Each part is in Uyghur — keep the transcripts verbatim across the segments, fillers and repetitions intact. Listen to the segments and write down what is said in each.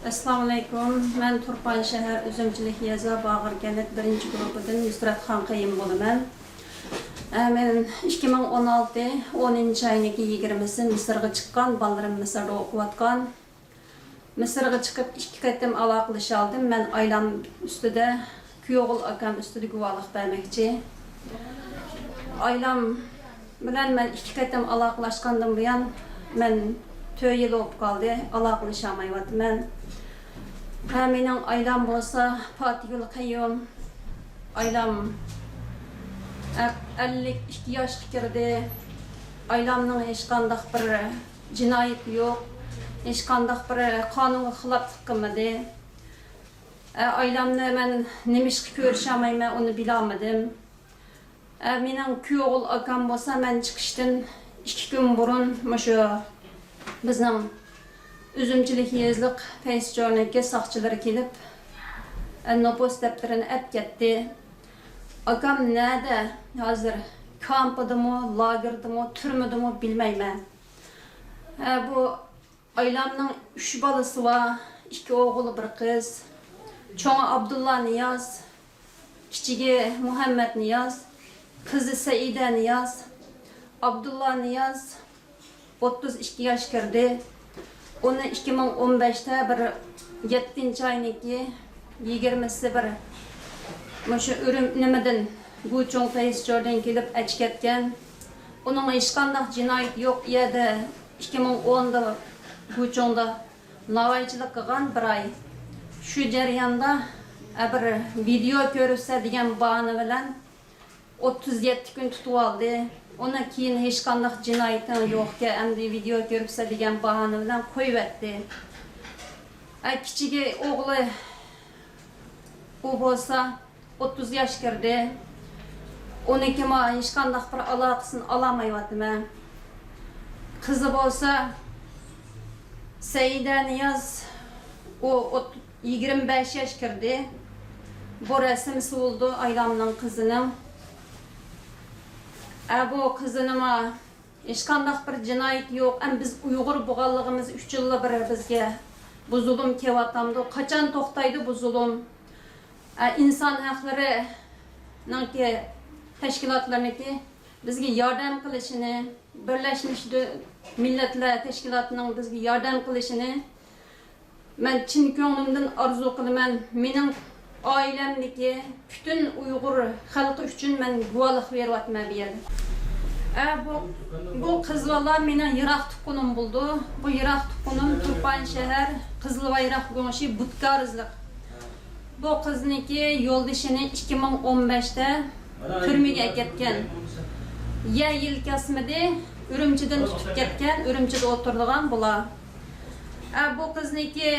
ئەسسالامۇئەلەيكۇم. مەن تۇرپان شەھەر ئۈزۈمچىلىك يېزا باغرى كەنت بىرىنچى گۇرۇپپىدىن نۇسرەت خانقېيۇم بولىمەن. ئە، مەن ئىككى مىڭ ئون ئالتە ئونىنچى ئاينىڭكى يىگىرمىسى مىسىرغا چىققان، بالىلىرىم مىسىردا ئوقۇۋاتقان. مىسىرغا چىقىپ ئىككى قېتىم ئالاقىلىشالدىم. مەن ئايلام ئۈستىدە، كۈيئوغۇل ئاكام ئۈستىدە گۇۋاھلىق بەرمەكچى. ئايلام بىلەن مەن ئىككى قېتىم ئالاقىلاشقاندىن بۇيان، مەن تۆت يىل بولۇپ قالدى، ئالاقىلىشالمايۋاتىمەن. ھە، مېنىڭ ئايلام بولسا پاتىگۈل قەييۇم. ئايلام ئە-، ئەللىك ئىككى ياشقا كىردى. ئايلامنىڭ ھېچقانداق بىر جىنايىتى يوق، ھېچقانداق بىر قانۇنغا خىلاپلىق قىلمىدى. ئە، ئايلامنى مەن نېمىشقا كۆرۈشەلمەيمەن، ئۇنى بىلەلمىدىم. ئە، مېنىڭ كۈيئوغۇل ئاكام بولسا، مەن چىقىشتىن ئىككى كۈن بۇرۇن مۇشۇ بىزنىڭ ئۈزۈمچىلىك يېزىلىق پەيسىچورنىڭكى ساقچىلىرى كېلىپ، ئە، نوپۇس دەپتىرىنى ئەپ كەتتى. ئاكام نەدە ھازىر؟ كامپىدىمۇ، لاگېردىمۇ، تۈرمىدىمۇ، بىلمەيمەن. ھە، بۇ ئايلامنىڭ ئۈچ بالىسى بار، ئىككى ئوغۇل، بىر قىز. چوڭى ئابدۇللا نىياز، كىچىكى مۇھەممەت نىياز، قىزى سەئىدە نىياز. ئابدۇللا نىياز ئوتتۇز ئىككى ياش كىردى. ئۇنى ئىككى مىڭ ئون بەشتە بىر يەتتىنچى ئاينىڭكى يىگىرمىسى بىر مۇشۇ ئۈرۈم-، نېمىدىن، گۇچۇڭ پەيسىچوردىن كېلىپ ئەچىكەتكەن. ئۇنىڭ ھېچقانداق جىنايىتى يوق. ئۇ يەردە ئىككى مىڭ ئوندا گۇچۇڭدا ناۋايچىلىق قىلغان بىر ئاي. شۇ جەرياندا، ئە، بىر ۋىدېئو كۆرۈپسەن دېگەن باھانە بىلەن ئوتتۇز يەتتە كۈن تۇتۇۋالدى. ئۇنىڭ كېيىن ھېچقانداق جىنايىتىڭ يوقكەن، ئەمدى ۋىدېئو كۆرۈپسەن دېگەن باھانە بىلەن قويۇۋەتتى. ئە، كىچىكى ئوغلى، ئۇ بولسا ئوتتۇز ياش كىردى. ئۇنىڭكىمۇ ھېچقانداق بىر ئالاقىسىنى ئالالمايۋاتىمەن. قىزى بولسا سەئىدە نىياز، ئۇ ئوت-، يىگىرمە بەش ياش كىردى. بۇ رەسىمسى بولىدۇ ئايلامنىڭ قىزىنىڭ. ئە، بۇ قىزىنىمۇ ھېچقانداق بىر جىنايىتى يوق. ئەم بىز ئۇيغۇر بولغانلىقىمىز ئۈچۈنلا بىر بىزگە بۇ زۇلۇم كېلىۋاتامدۇ؟ قاچان توختايدۇ بۇ زۇلۇم؟ ئە، ئىنسان ھەقلىرىنىڭكى تەشكىلاتلىرىنىڭكى بىزگە ياردەم قىلىشىنى، بىرلەشمىش دۆ-، مىللەتلەر تەشكىلاتىنىڭ بىزگە ياردەم قىلىشىنى مەن چىن كۆڭلۈمدىن ئارزۇ قىلىمەن. مېنىڭ ئائىلەمدىكى پۈتۈن ئۇيغۇر خەلقى ئۈچۈن مەن گۇۋاھلىق بېرىۋاتىمەن بۇ يەردە. ئە، بۇ، بۇ قىز بالا مېنىڭ يىراق تۇغقىنىم بولىدۇ. بۇ يىراق تۇغقىنىم تۇرپان شەھەر، قىزىل بايراق گۇڭشى بۇتكارىزلىق. بۇ قىزنىڭكى يولدىشىنى ئىككى مىڭ ئون بەشتە تۈرمىگە ئەكەتكەن. يە يىل كەسمىدى، ئۈرۈمچىدىن تۇتۇپ كەتكەن، ئۈرۈمچىدە ئولتۇرىدىغان بۇلار. ئە، بۇ قىزنىڭكى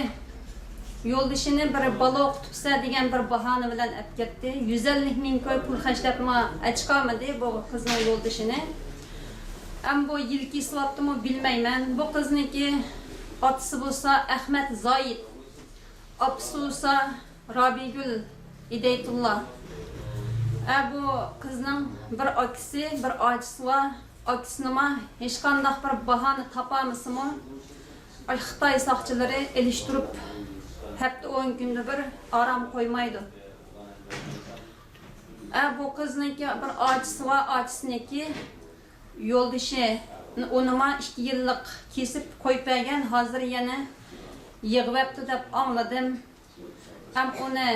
يولدىشىنى بىر بالا ئوقۇتۇپسەن دېگەن بىر باھانە بىلەن ئەپ كەتتى. يۈز ئەللىك مىڭ كوي پۇل خەجلەپمۇ ئەچىقالمىدى بۇ قىزنىڭ يولدىشىنى. ئەم بۇ يىل كېسىۋاپتىمۇ بىلمەيمەن. بۇ قىزنىڭكى ئاتىسى بولسا ئەخمەت زايىت، ئاپىسى بولسا رابىيگۈل ھىدايەتۇللا. ئە، بۇ قىزنىڭ بىر ئاكىسى، بىر ئاچىسى بار. ئاكىسىنىمۇ ھېچقانداق بىر باھانە تاپالمىسىمۇ، ئاشۇ خىتاي ساقچىلىرى ئېلىشتۇرۇپ، ھەپتە ئون كۈندە بىر ئارام قويمايدۇ. ئە، بۇ قىزنىڭكى بىر ئاچىسى بار، ئاچىسىنىڭكى يولدىشى ئۇنىمۇ ئىككى يىللىق كېسىپ قويۇپ بەرگەن، ھازىر يەنە يىغىۋەپتۇ دەپ ئاڭلىدىم. ھەم ئۇنى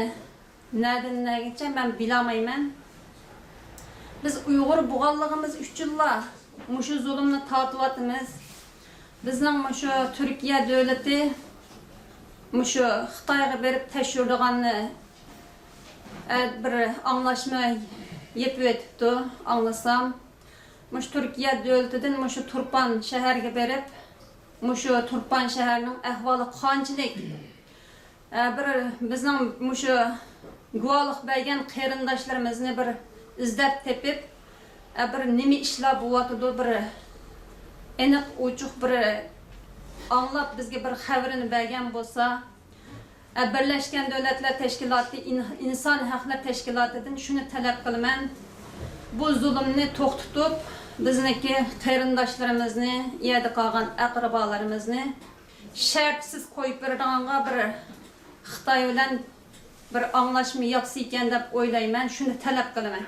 نەدىن نەگىچە مەن بىلەلمەيمەن. بىز ئۇيغۇر بولغانلىقىمىز ئۈچۈنلا مۇشۇ زۇلۇمنى تارتىۋاتىمىز. بىزنىڭ مۇشۇ تۈركىيە دۆلىتى مۇشۇ خىتايغا بېرىپ تەكشۈرىدىغاننى، ئە، بىر ئاڭلاشما يېپىۋېتىپتۇ، ئاڭلىسام. مۇشۇ تۈركىيە دۆلىتىدىن مۇشۇ تۇرپان شەھەرگە بېرىپ، مۇشۇ تۇرپان شەھەرنىڭ ئەھۋالى قانچىلىك، ئە، بىر بىزنىڭ مۇشۇ گۇۋاھلىق بەرگەن قېرىنداشلىرىمىزنى بىر ئىزدەپ تېپىپ، ئە، بىر نېمە ئىشلار بولۇۋاتىدۇ، بىر ئېنىق ئوچۇق بىر ئاڭلاپ، بىزگە بىر خەۋىرىنى بەرگەن بولسا. ئە، بىرلەشكەن دۆلەتلەر تەشكىلاتى، ئىن-، ئىنسان ھەقلىرى تەشكىلاتىدىن شۇنى تەلەپ قىلىمەن، بۇ زۇلۇمنى توختىتىپ، بىزنىڭكى قېرىنداشلىرىمىزنى، ئۇ يەردە قالغان ئەقرىبالىرىمىزنى شەرتسىز قويۇپ بېرىدىغانغا بىر خىتاي بىلەن بىر ئاڭلاشما ياخشى ئىكەن دەپ ئويلايمەن، شۇنى تەلەپ قىلىمەن.